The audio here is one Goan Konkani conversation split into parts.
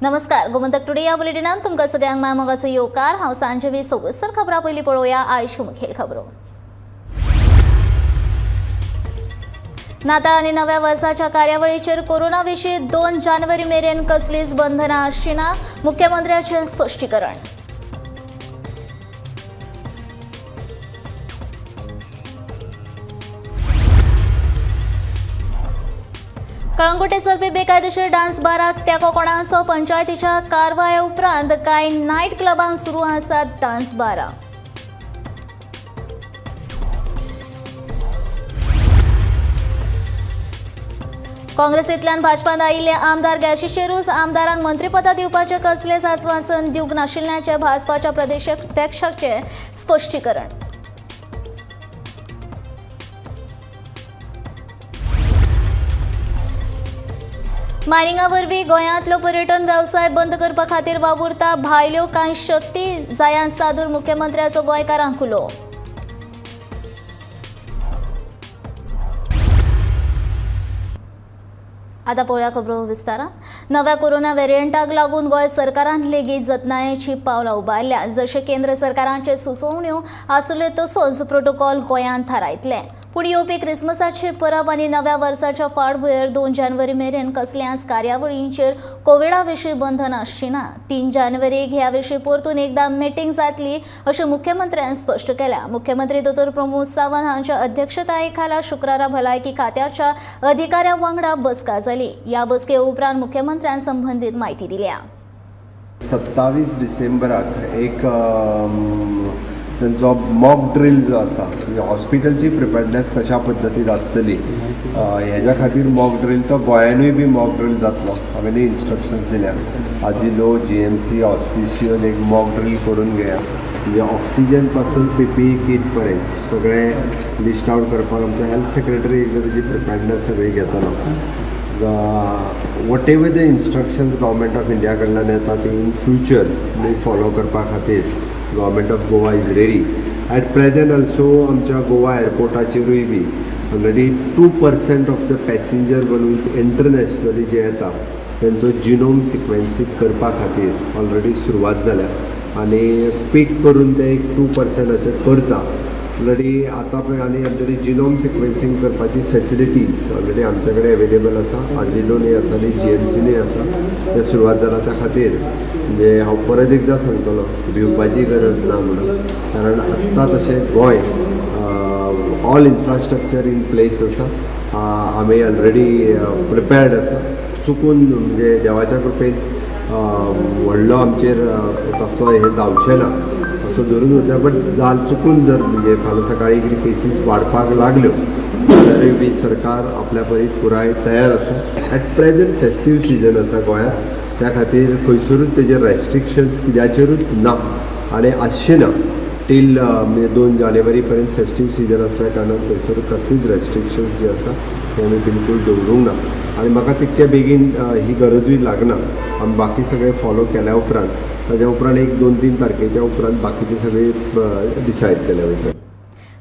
नमस्कार, गोमंतक टुडे या बुलेटिनात तुमकां सगळ्यांक माय मोगाचो येवकार। हांव सांजवी सविस्तर खबरां पयलीं पळोवया आयच्यो मुखेल खबरो। नाताळ आनी नव्या वर्साच्या कार्यावळीचेर कोरोना विशीं 2 जानेवारी मेरेन कसलीच बंधनां आसची ना, मुख्यमंत्र्याचें स्पश्टीकरण। कळंगुटे चलपी बेकायदेशीर डान्स बाराक तेंको कोणाचो, पंचायतीच्या कारवाये उपरांत कांय नायट क्लबांक सुरू आसात डान्स बारां। काँग्रेसींतल्यान भाजपांत आयिल्ले आमदार गॅशी शेरूज आमदारांक मंत्रीपदां दिवपाचें कसलेंच आस्वासन दिवंक नाशिल्ल्याचें भाजपाच्या प्रदेशाध्यक्षाचें स्पश्टीकरण। मायनिंगा वरवीं गोंयांतलो पर्यटन वेवसाय बंद करपा खातीर वावुरता भायल्यो कांय शक्ती, जायान सादूर मुख्यमंत्र्याचो गोंयकारांक उलो। आतां पळोवया खबरो विस्तारान। नव्या कोरोना वेरियंटाक लागून गोंय सरकारान लेगीत जतनायेची पावलां उबारल्या। जशें केंद्र सरकाराचे सुचोवण्यो आसल्यो तसोच प्रोटोकॉल गोंयांत थारायतले। पूण येवपी क्रिसमसाची परब आनी नव्या वर्साच्या फाटभुंयेर 2 जानेवारी मेरेन कसल्याच कार्यावळींचेर कोविडा विशीं बंधन आसची ना। 3 जानेवारीक ह्या विशीं परतून एकदां मिटींग जातली अशें मुख्यमंत्र्यान स्पश्ट केलां। मुख्यमंत्री दोतोर प्रमोद सावंत हांच्या अध्यक्षताये खाला शुक्रारा भलायकी खात्याच्या अधिकाऱ्यां वांगडा बसका जाली। ह्या बसके उपरांत मुख्यमंत्र्यान संबंदीत म्हायती दिल्या। 27 डिसेंबराक एक तांचो मॉक ड्रील जो आसा, म्हणजे हॉस्पिटलची प्रिपेर्डनेस कशा पद्दतीन आसतली हेज्या खातीर मॉक ड्रील, तो गोंयानूय बी मॉक ड्रील जातलो। हांवें इन्स्ट्रक्शन्स दिल्या आजिलो GMC हॉस्पिशियल एक मॉक ड्रील करून घेया, म्हणजे ऑक्सिजन पासून PPE कीट पर्यंत सगळें लिस्ट आवट करपाक आमचे हेल्थ सेक्रेटरी एकदां तेजी प्रिपेर्डनेस सगळी घेतलो। Whatever the instructions government of India कडल्यान येता ती इन फ्युचर फॉलो करपा खातीर Government of Goa is ready. At present also आमच्या गोवा एअरपोर्टाचेरूय बी already 2% of the passenger balloons internationally जे येता तेंचो जिनोम सिक्वेन्सींग करपा खातीर ऑलरेडी सुरवात जाल्या आनी पीक करून ते एक 2% करता ऑलरेडी आतां पळय। आनी आमच्याकडे जिनोम सिक्वेन्सींग करपाची फेसिलिटीज ऑलरेडी आमच्या कडेन अवेलेबल आसा, आजिलोनूय आसा आनी GMCनूय आसा। ते सुरवात जाला त्या खातीर म्हणजे हांव परत एकदां सांगतलो भिवपाची गरज ना म्हणून, कारण आत्तां तशें Goa all infrastructure in place आसा, आमी ऑलरेडी प्रिपेर्ड आसा। चुकून म्हणजे देवाच्या कृपेन व्हडलो आमचेर कसलो हें जावचें ना असो धरून वता, बट चुकून जर म्हणजे फाल्यां सकाळीं कितें केसीस वाडपाक लागल्यो जाल्यारूय बी सरकार आपल्या परीत पुराय तयार आसा। एट प्रेजंट फेस्टीव सिजन आसा गोंयांत, त्या खातीर खंयसरूच तेजेर रेस्ट्रिक्शन्स कित्याचेरूच ना आनी आसचें ना टील म्हणजे 2 जानेवारी पर्यंत फेस्टीव सिजन आसल्या कारणान खंयसर कसलीच रेस्ट्रिक्शन्स जे आसा ते आमी बिलकूल दवरूंक ना आनी म्हाका तितके बेगीन ही गरजूय लागना। आमी बाकी सगळें फॉलो केल्या उपरांत ताज्या उपरांत 1, 2, 3 तारखेच्या उपरांत बाकीचे सगळे डिसायड केले वयता।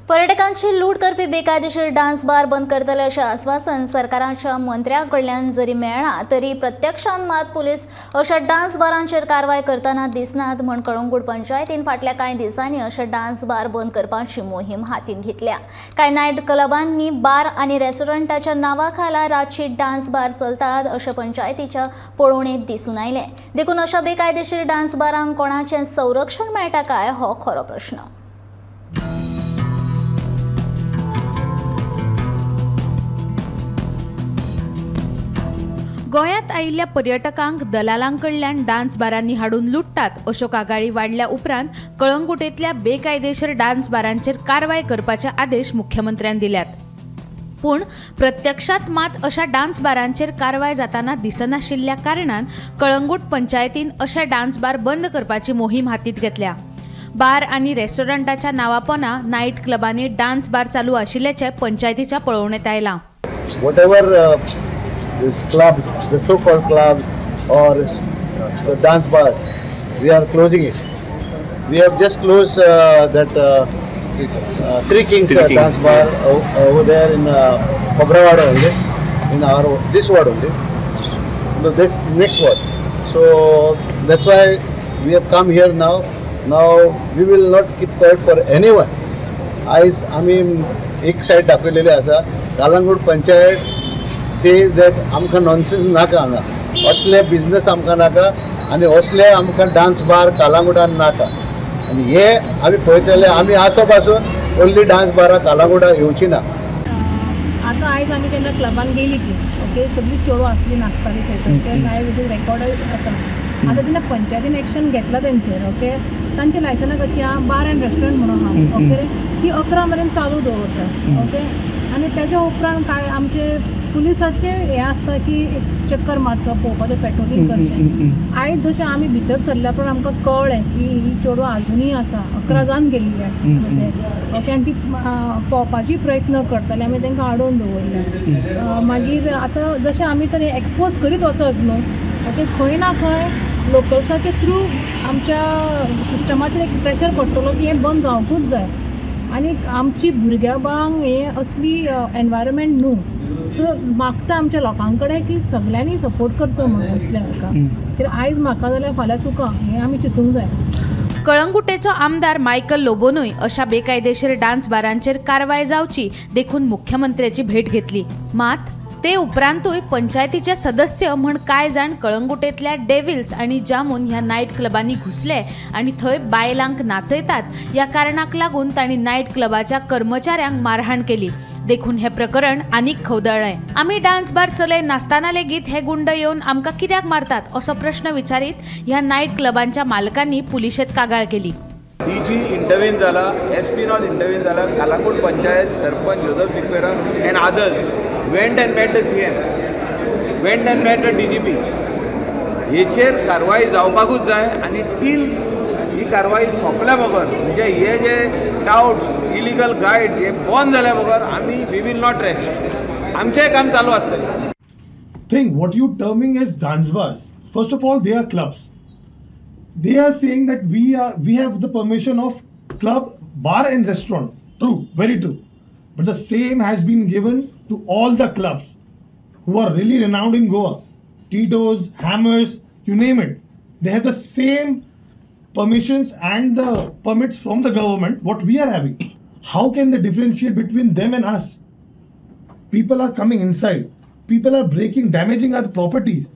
पर्यटकांची लूट करपी बेकायदेशीर डान्स बार बंद करतले अशें आस्वासन सरकाराच्या मंत्र्या कडल्यान जरी मेळ्ळां तरी प्रत्यक्षांत मात पुलीस अशा डान्स बारांचेर कारवाय करतना दिसनात म्हूण कळंगूट पंचायतीन फाटल्या कांय दिसांनी अशे डान्स बार बंद करपाची मोहीम हातीन घेतल्या। कांय नायट क्लबांनी बार आनी रेस्टॉरंटाच्या नांवा खाला रातची डान्स बार चलतात अशें पंचायतीच्या पळोवणेंत दिसून आयलें। देखून अशा बेकायदेशीर डान्स बारांक कोणाचें संरक्षण मेळटा काय हो खरो प्रश्न। गोंयांत आयिल्ल्या पर्यटकांक दलालांकडल्यान डान्स बारांनी हाडून लुट्टात अश्यो कागाळी वाडल्या उपरांत कळंगुटेंतल्या बेकायदेशीर डान्स बारांचेर कारवाय करपाचे आदेश मुख्यमंत्र्यान दिल्यात। पूण प्रत्यक्षात मात अशा डान्स बारांचेर कारवाय जाताना दिसनाशिल्ल्या कारणान कळंगूट पंचायतीन अशा डान्स बार बंद करपाची मोहीम हातींत घेतल्या। बार आनी रेस्टॉरंटाच्या नांवापोना नायट क्लबांनी डान्स बार चालू आशिल्ल्याचें पंचायतीच्या पळोवणेंत आयलां। These clubs, the so-called clubs or the dance bars, we are closing it. We have just closed that Three Kings dance bar over there in Kobrawada only, in our this ward only, no, this next ward. So that's why we have come here now. Now we will not keep quiet for anyone. आयज आमी एक सायड दाखयलेली आसा. कालंगूट पंचायत सेज that आमकां नॉनसेन्स नाका, हांगा असले बिजनस आमकां नाका आनी असले आमकां डान्स बार कालांगुटान नाका. आनी हे आमी पळयतले, आमी आसो पासून ओन्ली डान्स बारां कालांगुटा येवची ना. आतां आयज आमी जेन्ना क्लबान गेली ती ओके सगळीं चेडवां आसली नाचताली थंयसर, ते लायव्ह रेकॉर्ड आसा. आतां तेन्ना पंचायतीन एक्शन घेतला तेंचेर ओके. तांचे लायसनां कशी आहा, बार एंड रेस्टॉरंट म्हणून आहा ओके, ती 11 मेरेन चालू दवरता ओके. आनी तेज्या उपरांत कांय आमचे पुलिसाचे हें आसता की चक्कर मारचो, पळोवपाचें, पेट्रोलिंग करचें. आयज जशें आमी भितर सरल्या पण आमकां कळ्ळें की ही चेडवां आजुनूय आसा, 11 जावन गेल्ली आहा ओके. आनी ती पोवपाची प्रयत्न करताली, आमी तांकां आडोवन दवरलें. मागीर आतां जशें आमी तर एक्सपोज करीत वचच न्हू ओके, खंय ना खंय लोकल्साचे थ्रू आमच्या सिस्टमाचेर एक प्रेशर पडटलो की हें बंद जावंकूच जाय. आनी आमची भुरग्यां बाळांक हें असली एनवायरमेंट न्हू, सो मागता आमच्या लोकां कडेन की सगल्यांनी सपोर्ट करचो म्हणून असल्या हाका, कित्याक आयज म्हाका जाल्यार फाल्यां तुका, हें आमी चिंतूंक जाय. कळंगुटेचो आमदार मायकल लोबोनूय अशा बेकायदेशीर डान्स बारांचेर कारवाय जावची देखून मुख्यमंत्र्याची भेट घेतली. मात ते उपरांतूय पंचायतीचे सदस्य म्हण कांय जाण कळंगुटेंतल्या डेव्हिल्स आनी जामून ह्या नायट क्लबांनी घुसले आनी थंय बायलांक नाचयतात ह्या कारणाक लागून तांणी नायट क्लबाच्या कर्मचाऱ्यांक मारहाण केली. देखून हे प्रकरण आनीक खवदळ्ळें. आमी डान्स बार चलय नासतना लेगीत हे गुंड येवन आमकां कित्याक मारतात असो प्रश्न विचारीत ह्या नायट क्लबांच्या मालकांनी पुलिशेंत कागाळ केली. डीजी इंटरव्हीन जाला, एसपी नॉर्थ इंटरव्हीन जाला, Calangute panchayat sarpanch Joseph Sequeira and others went and met the CM, went and met the DGP. हेचेर कारवाय जावपाकूच जाय आनी टील ही कारवाय सोंपल्या बगर, म्हणजे हे जे टाउट्स, इलिगल गायड्स हे बंद जाल्या बगर आमी we will not rest. आमचें काम चालू आसतलें. Thing what you terming as dance bars, first of all they are clubs. They are saying that we have the permission of club, bar and restaurant. True, very true. But the same has been given to all the clubs who are really renowned in Goa. Tito's, Hammers, you name it. They have the same permissions and the permits from the government what we are having. How can they differentiate between them and us? People are coming inside. People are breaking, damaging our properties.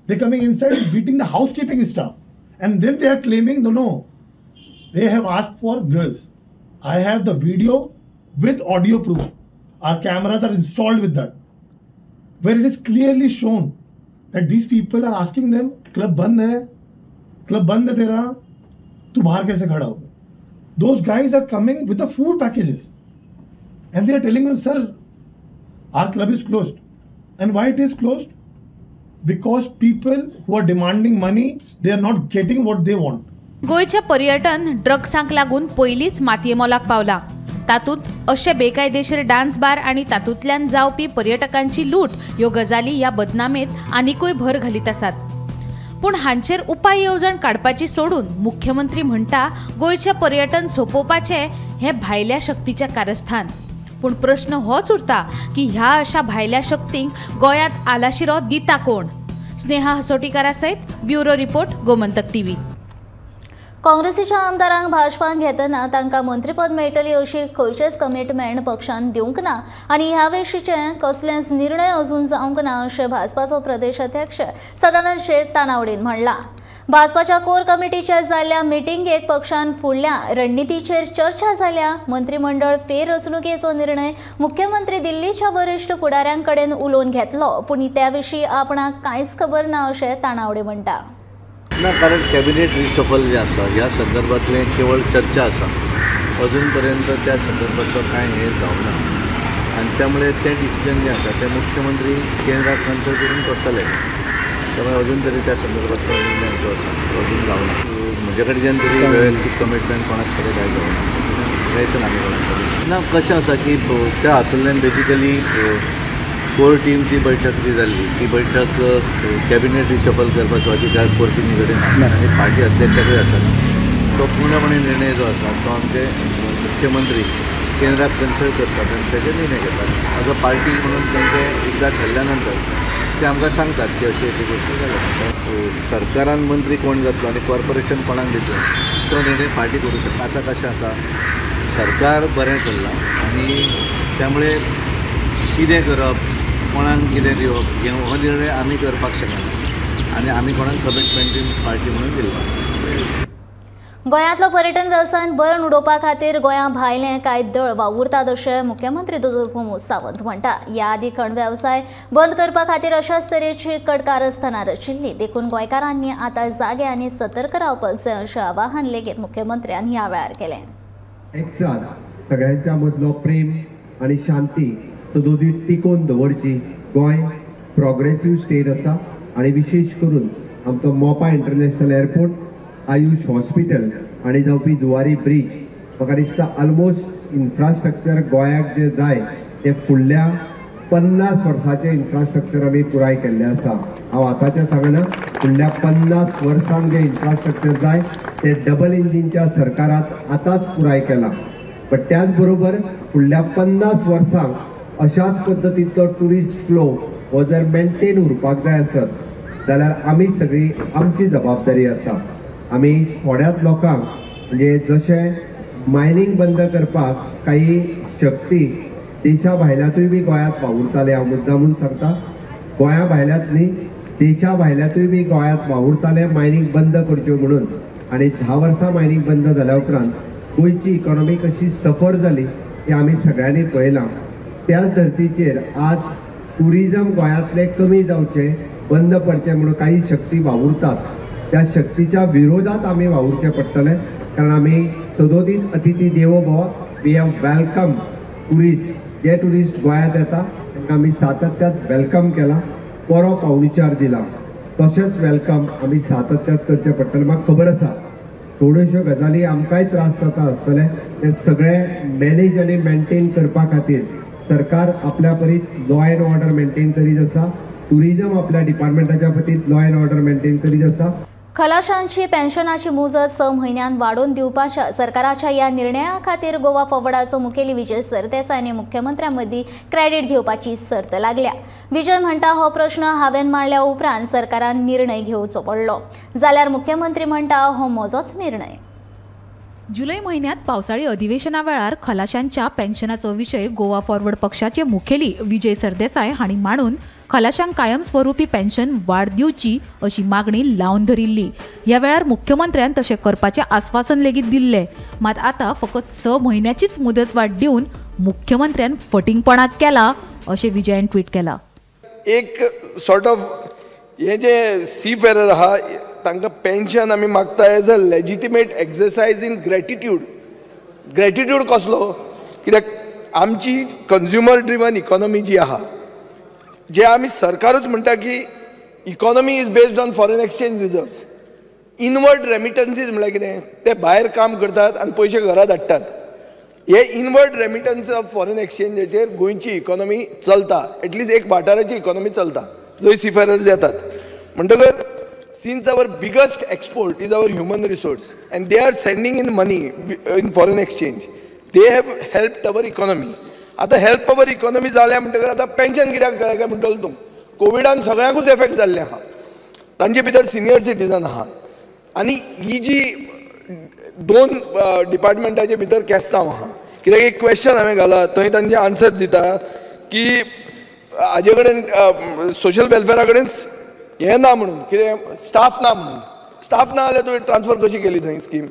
They're coming inside and beating the housekeeping staff. And then they are claiming, no, no, they have asked for girls. I have the video with audio proof. Our cameras are installed with that, where it is clearly shown that these people are asking them, club band hai tera, tu bahar kaise khada ho? Those guys are coming with the food packages and they are telling them, sir, our club is closed. And why it is closed? Because people who are demanding money, they are not getting what they want. गोंयचें पर्यटन ड्रग्सांक लागून पयलींच मातये मोलाक पावला. तातूंत अशे बेकायदेशीर डान्स बार आनी तातूंतल्यान जावपी पर्यटकांची लूट ह्यो गजाली ह्या बदनामेंत आनिकूय भर घालीत आसात. पूण हांचेर उपाय येवजण काडपाची सोडून मुख्यमंत्री म्हणटा गोंयचें पर्यटन सोंपोवपाचें हें भायल्या शक्तीचें कारस्थान. पूण प्रश्न होच उरता की ह्या अशा भायल्या शक्तींक गोंयांत आलाशिरो दिता कोण? स्नेहा हसोटीकारा सयत ब्युरो रिपोर्ट, गोमंतक टीव्ही. काँग्रेसीच्या आमदारांक भाजपान घेतना तांकां मंत्रीपद मेळटली अशी खंयचेच कमिटमेंट पक्षान दिवंक ना आनी ह्या विशींचे कसलेच निर्णय अजून जावंक ना अशें भाजपाचो प्रदेश अध्यक्ष सदानंद शेट तानावडीन म्हणलां. भाजपाच्या कोर कमिटीच्या जाल्ल्या मिटिंगेक पक्षान फुडल्या रणनितीचेर चर्चा जाल्या. मंत्रिमंडळ फेररचणुकेचो निर्णय मुख्यमंत्री दिल्लीच्या वरिश्ठ फुडाऱ्यां कडेन उलोवन घेतलो, पूण त्या विशीं आपणाक कांयच खबर ना अशें तानावडे म्हणटा. ना, कारण कॅबिनेट रिशफल जें आसा ह्या संदर्भातलें केवळ चर्चा आसा, अजून पर्यंत त्या संदर्भाचो कांय हें जावंक ना आनी त्यामुळे तें डिसिजन जें आसा तें मुख्यमंत्री केंद्राक कन्सल्ट करून करतले. त्यामुळे अजून तरी त्या संदर्भातलो निर्णय जो आसा तो अजून जावंक ना. म्हजे कडच्यान तरी वैयक्तीक कमिटमेंट कोणाच कडेन कांय जावंक ना, कांयच ना आमी कोणा कडेन ना. कशें आसा की त्या हातूंतल्यान बेजिकली कोर टीमची बैठक जी जाल्ली ती बैठक कॅबिनेट रिशफल करपाचो अधिकार कोर टिमी कडेन ना आनी पार्टी अध्यक्षा कडेन आसा. तो पूर्णपणे निर्णय जो आसा तो आमचे मुख्यमंत्री केंद्राक कन्सल्ट करतात आनी तेजे निर्णय घेतात. आतां पार्टी म्हणून तांचे एकदां ठरल्या नंतर ते आमकां सांगतात की अशी अशी गोश्टी जाल्या. सरकारान मंत्री कोण जातलो आनी कॉर्पोरेशन कोणाक दितलो तो निर्णय पार्टी करूं शकता. आतां कशें आसा, सरकार बरें चल्लां आनी त्यामुळे कितें करप, कोणाक कितें दिवप हे हो निर्णय आमी करपाक शकना आनी आमी कोणाक कमिटमेंट पार्टी म्हणून दिला. गोंयांतलो पर्यटन वेवसायान बळण उडोवपा खातीर गोंया भायले कांय दळ वावुरतात अशें मुख्यमंत्री दोतोर प्रमोद सावंत म्हणटा. ह्या आदीं खण वेवसाय बंद करपा खातीर अशाच तरेची कडकारस्थानां रचिल्ली, देखून गोंयकारांनी आतां जागे आनी सतर्क रावपाक जाय अशें आवाहन लेगीत मुख्यमंत्र्यान ह्या वेळार केलें. एकचार, सगळ्यांच्या मदलो प्रेम आनी शांती सदोदीत टिकोवन दवरची. गोंय प्रोग्रेसीव स्टेट आसा आनी विशेश करून आमचो Mopa international airport, Ayush hospital आनी जावपी जुवारी ब्रिज, म्हाका दिसता ऑलमोस्ट इन्फ्रास्ट्रक्चर गोंयाक जें जाय तें फुडल्या 50 वर्साचें इन्फ्रास्ट्रक्चर आमी पुराय केल्लें आसा. हांव आतांचें सांगना, फुडल्या 50 वर्सांक जें इन्फ्रास्ट्रक्चर जाय तें डबल इंजिनच्या सरकारांत आतांच पुराय केलां. बट त्याच बरोबर फुडल्या 50 वर्सांक अशाच पद्दतींतलो ट्युरिस्ट फ्लो हो जर मेनटेन उरपाक जाय आसत जाल्यार आमी सगळी आमची जबाबदारी आसा. आमी थोड्याच लोकांक म्हणजे जशें मायनींग बंद करपाक काही शक्ती देशा भायल्यांतूय बी गोंयांत वावुरताले, हांव मुद्दामून सांगता, गोंया भायल्यांत न्ही, देशा भायल्यांतूय बी गोंयांत वावुरताले मायनींग बंद करच्यो म्हणून. आनी 10 वर्सां मायनींग बंद जाल्या उपरांत गोंयची इकॉनॉमी कशी सफर जाली हें आमी सगळ्यांनी पळयलां. त्याच धर्तीचेर आज ट्युरिजम गोंयांतलें कमी जावचें, बंद पडचें म्हणून काही शक्ती वावुरतात. त्या शक्तीच्या विरोधात आमी वावुरचें पडटलें, कारण आमी सदोदीत अतिथी देवो भव, we have welcome tourist. J tourist गोंयांत येता तांकां आमी सातत्यात welcome केला, बरो पावणीचार दिला, तशेंच welcome आमी सातत्यात करचें पडटलें. म्हाका खबर आसा थोड्योश्यो गजाली आमकांय त्रास जाता आसतले, ते सगळे मॅनेज आनी मेनटेन करपा खातीर सरकार आपल्या परीत लॉ एंड ऑर्डर मेनटेन करीत आसा, ट्युरिजम आपल्या डिपार्टमेंटाच्या वतीन लॉ एंड ऑर्डर मेनटेन करीत आसा. खलाशांची पेन्शनाची मुजत 6 म्हयन्यान वाडोवन दिवपाच्या सरकाराच्या ह्या निर्णया खातीर गोवा फॉरवर्डाचो मुखेली विजय सरदेसाय आनी मुख्यमंत्र्यां मदीं क्रेडीट घेवपाची सर्त लागल्या. विजय म्हणटा हो प्रश्न हांवें मांडल्या उपरांत सरकारान निर्णय घेवचो पडलो, जाल्यार मुख्यमंत्री म्हणटा हो म्हजोच निर्णय. जुलय म्हयन्यांत पावसाळी अधिवेशना वेळार खलाशांच्या पेन्शनाचो विशय गोवा फॉरवर्ड पक्षाचे मुखेली विजय सरदेसाय हांणी मांडून खलाशांक कायमस्वरूपी पेन्शन वाड दिवची अशी मागणी लावन धरिल्ली. ह्या वेळार मुख्यमंत्र्यान तशें करपाचें आस्वासन लेगीत दिल्लें. मात आतां फकत 6 म्हयन्याचीच मुदतवाड दिवन मुख्यमंत्र्यान फटींगपणाक केला अशें विजयान ट्वीट केला. एक सॉर्ट ऑफ हे जे सी फेरर आहा तांकां पेन्शन आमी मागता as a legitimate exercise in gratitude. Gratitude कसलो? कित्याक आमची कंज्युमर ड्रिवन इकॉनॉमी जी आहा, जे आमी सरकारूच म्हणटा की economy is based on foreign exchange reserves. Inward remittances म्हणल्यार कितें? ते भायर काम करतात आनी पयशे घरा धाडटात. हे इनवर्ड रेमिटन्स ऑफ फॉरेन एक्सचेंजाचेर गोंयची इकॉनॉमी चलता, एटलिस्ट एक वाठाराची इकॉनॉमी चलता जंय सीफेरर्स येतात. म्हणटकर since our biggest export is our human resource and they are sending in money in foreign exchange, they have helped our economy. आतां हेल्प our economy जाल्या म्हणटकर आतां पेन्शन कित्याक जाय काय म्हणटलो तूं? कोविडान सगळ्यांकूच एफेक्ट जाल्ले आहा, तांचे भितर सिनियर सिटीजन आहा आनी ही जी दोन डिपार्टमेंटाचे भितर केस्तांव आहा. कित्याक एक क्वेश्चन हांवें घाला थंय तांचे आन्सर दिता की हाजे कडेन सोशल वेलफेरा कडेन हें ना म्हणून, कितें स्टाफ ना म्हणून. स्टाफ ना जाल्यार तुवें ट्रान्सफर कशी केली थंय स्कीम?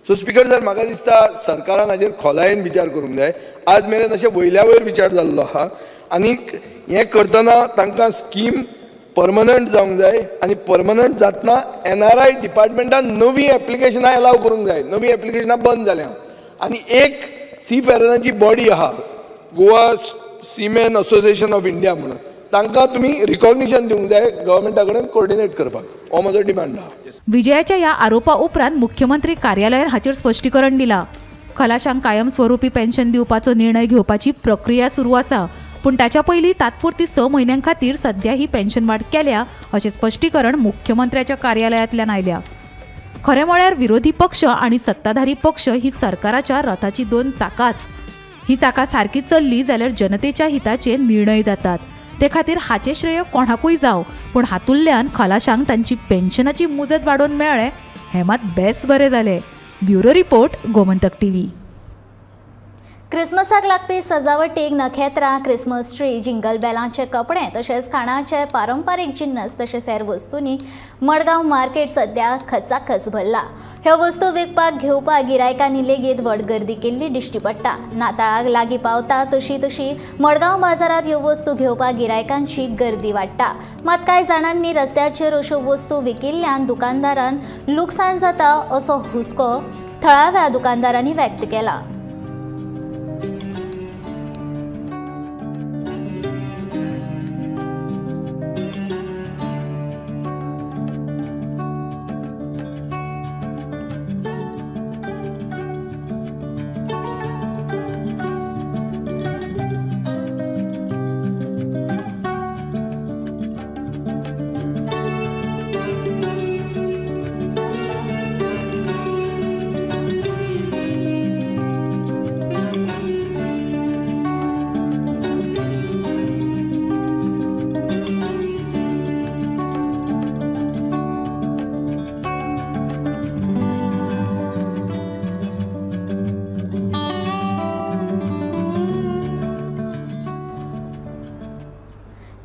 सो स्पिकर सर, म्हाका दिसता सरकारान हाजेर खोलायेन विचार करूंक जाय. आज मेरेन अशें वयल्या वयर विचार जाल्लो आहा आनी हें करतना तांकां स्कीम परमनंट जावंक जाय आनी परमनंट जातना एनआरआय डिपार्टमेंटान नवीं एप्लिकेशनां एलाव करूंक जाय. नवीं एप्लिकेशनां बंद जाल्या आनी एक सी फेररांची बॉडी आहा, Goa seamen association of India म्हणून, तांकां तुमी रिकॉग्निशन दिवंक जाय गव्हर्मेंटा कडेन कोऑर्डिनेट करपाक. हो म्हजो डिमांड आहा. विजयाच्या ह्या आरोपा उपरांत मुख्यमंत्री कार्यालयान हाचेर स्पश्टीकरण दिलां. खलाशांक कायमस्वरूपी पेन्शन दिवपाचो निर्णय घेवपाची प्रक्रिया सुरू आसा, पूण ताच्या पयलीं तात्पुरती 6 म्हयन्यां खातीर सध्या ही पेन्शन वाड केल्या अशें स्पश्टीकरण मुख्यमंत्र्याच्या कार्यालयांतल्यान आयल्या. खरें म्हळ्यार विरोधी पक्ष आनी सत्ताधारी पक्ष ही सरकाराच्या रथाची 2 चाकांच. ही चाकां सारकी चल्ली जाल्यार जनतेच्या हिताचे निर्णय जातात, ते खातीर हाचें श्रेय कोणाकूय जावं, पूण हातूंतल्यान खलाशांक तांची पेन्शनाची मुजत वाडोवन मेळ्ळें हें मात बेस बरें जालें. Bureau report, Gomantak TV. क्रिसमसाक लागपी सजावटीक नखेत्रां, क्रिसमस ट्री, जिंगल बेलांचे कपडे तशेंच खाणाचे पारंपारीक जिन्नस तशेंच हेर वस्तूंनी मडगांव मार्केट सद्या खचाखच भरला. ह्यो वस्तू विकपाक घेवपाक गिरायकांनी लेगीत व्हड गर्दी केल्ली दिश्टी पडटा. नाताळाक लागीं पावता तशी तशी मडगांव बाजारांत ह्यो वस्तू घेवपाक गिरायकांची गर्दी वाडटा. मात कांय जाणांनी रस्त्याचेर अश्यो वस्तू विकिल्ल्यान दुकानदारांक लुकसाण जाता असो हुस्को थळाव्या दुकानदारांनी व्यक्त केला.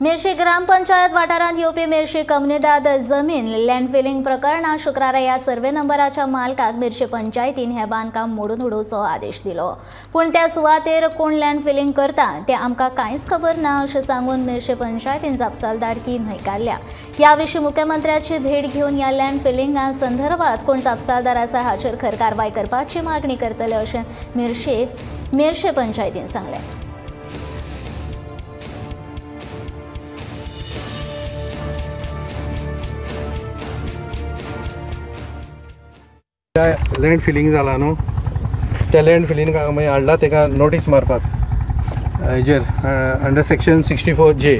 मेरशे ग्रामपंचायत वाठारांत येवपी मेरशे कम्युनिदाद जमीन लँडफिलिंग प्रकरणात शुक्रारा ह्या सर्वे नंबराच्या मालकाक मेरशे पंचायतीन हें बांदकाम मोडून उडोवचो आदेश दिलो. पूण त्या सुवातेर कोण लँडफिलिंग करता तें आमकां कांयच खबर ना अशें सांगून मेरशे पंचायतीन जापसालदारकी न्हयकारल्या. ह्या विशीं मुख्यमंत्र्याची भेट घेवन ह्या लँडफिलिंगा संदर्भात कोण जापसालदार आसा हाचेर खर कारवाय करपाची मागणी करतले अशें मेरशे पंचायतीन सांगलें. लँड फिलिंग जाला न्हू, त्या लँड फिलिंग मागीर हाडला ताका नोटीस मारपाक हेजेर अंडर सेक्शन 64J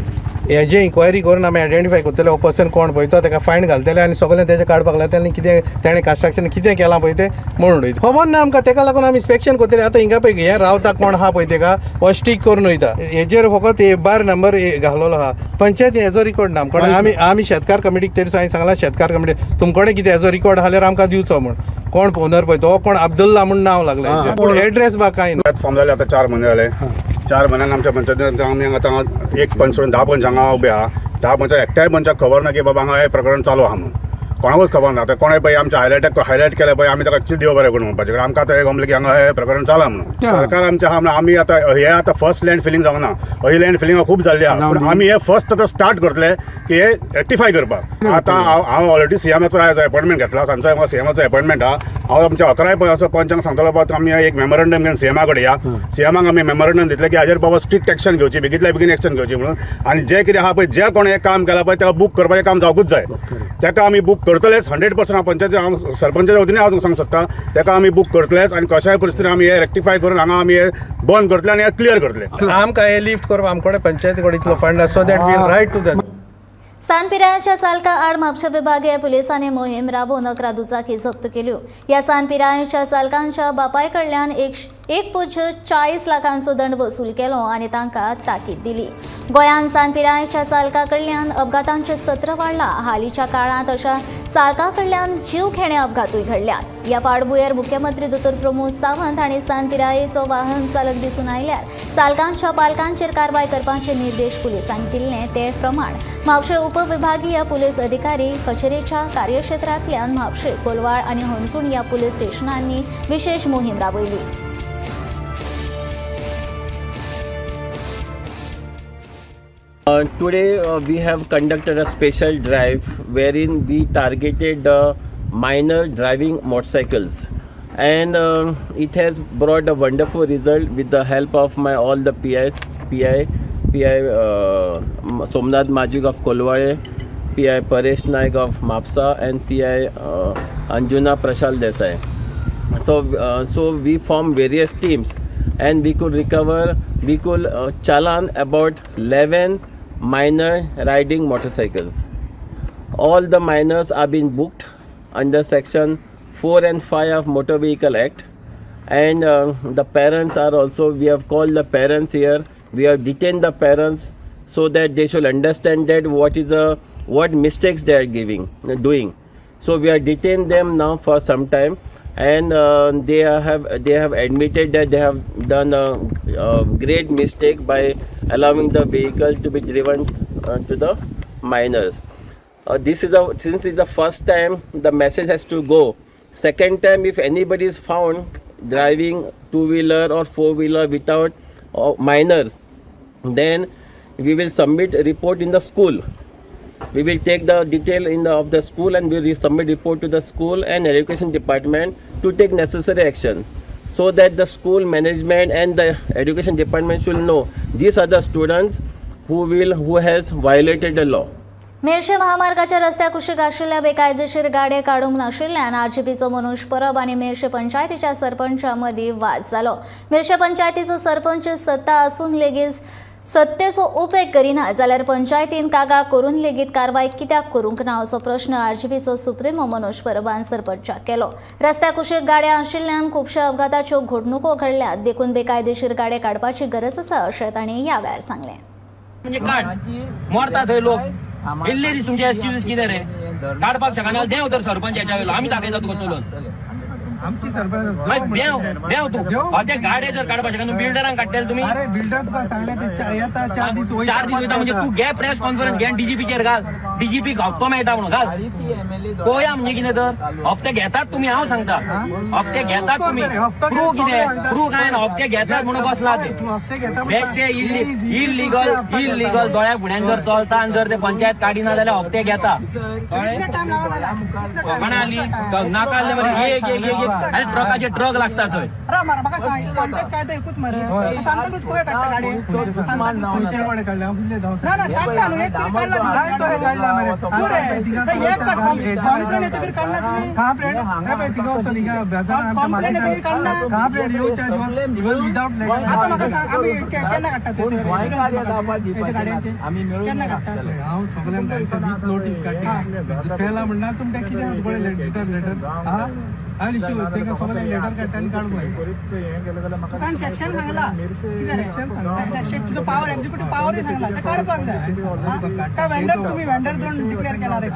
हेजे इन्क्वायरी करून आमी आयडेंटिफाय करतले हो पर्सन कोण पळय तो, ताका फायन घालतले आनी सगळें तेजें काडपाक लागतलें आनी कितें तेणें कन्स्ट्रक्शन कितें केलां पळय तें म्हणून वयता. खबर ना आमकां, ताका लागून आमी इन्स्पेक्शन करतले. आतां हिंगा पळय हें रावता कोण आहा पळय तेका हो स्टीक करून वयता. हेजेर फकत बार नंबर घालोलो आहा, पंचायत हेजो रिकॉर्ड ना आमकां. आमी शेतकार कमिटीक तरी हांवें सांगलां, शेतकार कमिटी तुमकडे कितें हेजो रिकॉर्ड आहा जाल्यार आमकां दिवचो म्हूण. कोण ओनर पळय तो कोण अब्दुल्ला म्हूण नांव लागलें, पूण एड्रेस बा कांय ना. फॉर्म जाले आतां 4 म्हयने जाले. 4 म्हयन्यान आमच्या पंचायतीन आमी आतां एक पंच सोडून 10 पंच हांगा उबे आहा. 10 पंचाक एकट्याय पंचाक खबर ना की बाबा हांगा हें प्रकरण चालू आहा म्हणून, कोणाकूच खबर ना. आतां कोणें पळय आमच्या हायलायट केलें पळय, आमी ताका देव बरें करूं म्हणपाचें, कारण आमकां आतां हें गमलें की हांगा हें प्रकरण चालू म्हणून. सरकार आमचें आहा म्हणून आमी आतां हें आतां फर्स्ट लँड फिलिंग जावना, ही लँड फिलिंग खूब जाल्ली आहा, पूण आमी हें फर्स्ट आतां स्टार्ट करतले की हें रेक्टिफाय करपाक. आतां हांव ऑलरेडी सीएमाचो आयज अपॉयंटमेंट घेतला, सांजचो म्हाका सीएमाचो अपॉयंटमेंट आहा. हांव आमच्या 11 पंचांक सांगतलो बाबा आमी एक मेमोरंडम घेवन सीएमा कडेन या, सीएमाक आमी मेमोरंडम दितले की हाजेर बाबा स्ट्रिक्ट एक्शन घेवची, बेगींतल्या बेगीन एक्शन घेवची म्हणून. आनी जें कितें आहा पळय, जे कोणें हें काम केलां पळय ताका बूक करपाचें काम जावकूच जाय, ताका आमी बूक करतलेच 100%. हांव पंचायत हांव सरपंचाच्या वतीन हांव तुमकां सांगूंक शकता, ताका आमी बूक करतलेच आनी कशाय परिस्थितीन आमी हें रेक्टिफाय करून हांगा आमी हें बंद करतले आनी हें क्लियर करतले. आमकां हें लिफ्ट करपाक आमकडे पंचायती कडेन इतलो फंड आसा, so that we will write to them. सान पिरायेच्या चालका आड म्हापशें विभागीय पुलिसांनी मोहीम राबोवन 11 दुचाकी जप्त केल्यो. ह्या सान पिरायेच्या चालकांच्या बापाय कडल्यान 1.40 लाखांचो दंड वसूल केलो आनी तांकां ताकीद दिली. गोंयांत सान पिरायेच्या चालका कडल्यान अपघातांचें सत्र वाडलां. हालींच्या काळांत अशा चालका कडल्यान जीव घेणे अपघातूय घडल्यात. ह्या फाटभुंयेर मुख्यमंत्री दोतोर प्रमोद सावंत हांणी सान पिरायेचो वाहन चालक दिसून आयल्यार चालकांच्या पालकांचेर कारवाय करपाचे निर्देश पुलिसांक दिल्ले. ते प्रमाण म्हापशें उपविभागीय पुलीस अधिकारी कचेरेच्या कार्यक्षेत्रांतल्यान म्हापशें, कोलवाळ आनी हणजूण ह्या पुलीस स्टेशनांनी विशेष मोहीम राबयली. Today we have conducted a special drive wherein we targeted minor driving motorcycles, and it has brought a wonderful result with the help of my all the PIs, PI Somnath Majik of Kolwale, PI Paresh Naik of Mapsa, and PI Anjuna Prashal Desai. So we formed various teams and we could recover, we could challan about 11 minor riding motorcycles. All the minors are being booked under section 4 and 5 of Motor Vehicle Act, and the parents are also, we have called the parents here, we have detained the parents so that they should understand that what is the what mistakes they are doing. So we are detained them now for some time, and they have admitted that they have done a great mistake by allowing the vehicle to be driven to the minors. This is since it's the first time, the message has to go. Second time, if anybody is found driving two-wheeler or four-wheeler without minors, then we will submit a report in the school. We will take the detail of the school and we will submit report to the school and education department to take necessary action, so that the school management and the education department should know these are the students who has violated the law. Merces महामार्गाच्या रस्त्या कुशीक आशिल्ल्या बेकायदेशीर गाडये काडूंक नाशिल्ल्यान आरजीपीचो मनोज परब आनी मेरशे पंचायतीच्या सरपंचा मदीं वाद जालो. मेरशे पंचायतीचो सरपंच सत्ता आसून लेगीत सत्तेचो उपेग करिना जाल्यार पंचायतीन कागाळ करून लेगीत कारवाय कित्याक करूंक ना असो प्रश्न आरजीपीचो सुप्रिमो मनोज परबान सरपंचाक केलो. रस्त्या कुशीक गाड्या आशिल्ल्यान खुबश्या अपघाताच्यो घडणुको घडल्यात, देखून बेकायदेशीर गाडये काडपाची गरज आसा अशें तांणी ह्या वेळार सांगलें. म्हणजे काड मरता थंय लोक इल्ले दीस तुमचे एक्सक्यूजीस कितें रे काडपाक शकना. देंव तर सरपंच हेच्या वयलो आमी दाखयता तुका चलोवन. मागीर देंव देंव तूं ते गाडये जर काडपाक शकना बिल्डरांक काडटले तुमी. बिल्डर तुका सांगलें ते येता 4 दीस 4 दीस वयता म्हणजे तूं घे प्रेस कॉन्फरन्स घे डीजीपीचेर घाल, डीजीपी हप्तो मेळटा म्हणून घाल पळोवया. म्हणजे कितें तर हप्ते घेतात तुमी, हांव सांगता हप्ते घेतात तुमी. प्रूव कितें प्रूव कांय ना, हप्ते घेतात म्हणून बसला ते बेश्टे इलिगल इलिगल दोळ्या फुड्यान जर चलता आनी जर ते पंचायत काडिना जाल्यार हप्ते घेता. कोणा आली नाका आसले मरे एक एक एक अरे ट्रकाचे ट्रक लागता थंय.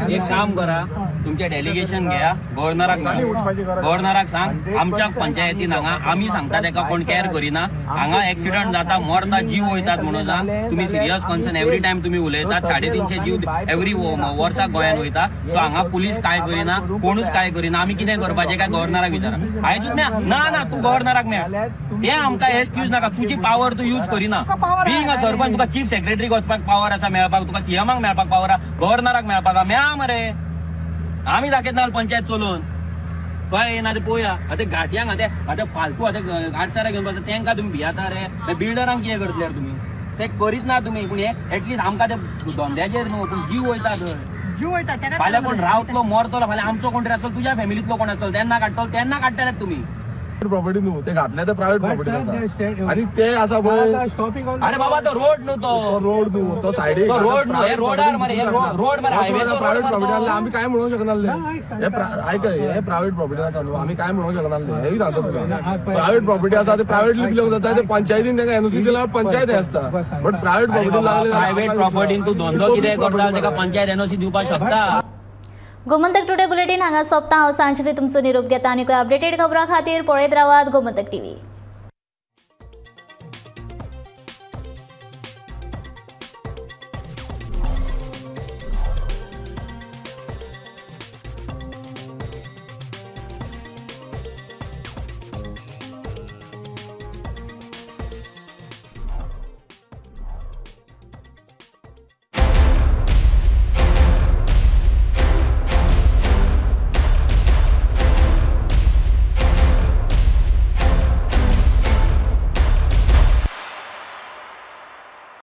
एक काम करा, तुमचे डेलिगेशन घ्या गव्हर्नराक मेळा, गव्हर्नराक सांग आमच्या पंचायतीन हांगा आमी सांगता तेका कोण कॅर करिना, हांगा एक्सिडंट जाता मरता जीव वयतात म्हणून सांग. तुमी सिरियस कन्सर्न एवरी टायम तुमी उलयतात. 350 जीव एवरी वर्साक गोंयान वयता. सो हांगा पुलीस काय करिना, कोणूच काय करिना, आमी कितें करपाचें काय गव्हर्नराक विचारा. आयजूच मेळ ना ना तूं गव्हर्नराक मेळ, ते आमकां एक्सक्यूज नाका. तुजी पावर तूं यूज करिना. बीइंग अ सरपंच तुका चीफ सेक्रेटरीक वचपाक पावर आसा मेळपाक, तुका सीएमाक मेळपाक पावर आसा, गव्हर्नराक मेळपाक मेळा मरे. आमी दाखयतना पंचायत चलोवन कळ्ळें येना ते पळोवया. आतां घाटयांक आतां आतां फालतू आतां आडसारा घेवन बसता तेंकां तुमी भियेता रे. बिल्डरांक कितें करतले रे तुमी, ते करीत ना तुमी. पूण हे एटलिस्ट आमकां ते धंद्याचेर न्हू पूण जीव वयता थंय. फाल्यां कोण रावतलो मरतलो, फाल्यां आमचो कोण तरी आसतलो, तुज्या फॅमिलींतलो कोण आसतलो, तेन्ना काडटलो तेन्ना काडटले तुमी. प्रॉपर्टी न्हू ते घातले ते प्रायव्हेट प्रॉपर्टी आनी ते आसा पळय. अरे बाबा तो रोड न्हू, तो रोड न्हू, तो सायडीक रोड न्हू, हे रोडार मरे, हे रोड मरे हायवे प्रायव्हेट प्रॉपर्टी आसले आमी काय म्हणूंक शकनासले. आयक हे प्रायव्हेट प्रॉपर्टी आसा न्हू, आमी काय म्हणूंक शकनासले. हें सांगता तुका प्रायव्हेट प्रॉपर्टी आसा ते प्रायव्हेटली बिलोंग जाता, ते पंचायतीन तांकां एनओसी दिल्यार पंचायत हें आसता. बट प्रायव्हेट प्रॉपर्टी लागले प्रायव्हेट प्रॉपर्टीन तूं धंदो कितें करता ताका पंचायत एनओसी दिवपाक शकता. गोमंतक टुडे बुलेटीन हांगा सोंपता. हांव सांजवी तुमचो निरोप घेता आनी अपडेटेड खबरां खातीर पळयत रावात गोमंतक टीव्ही.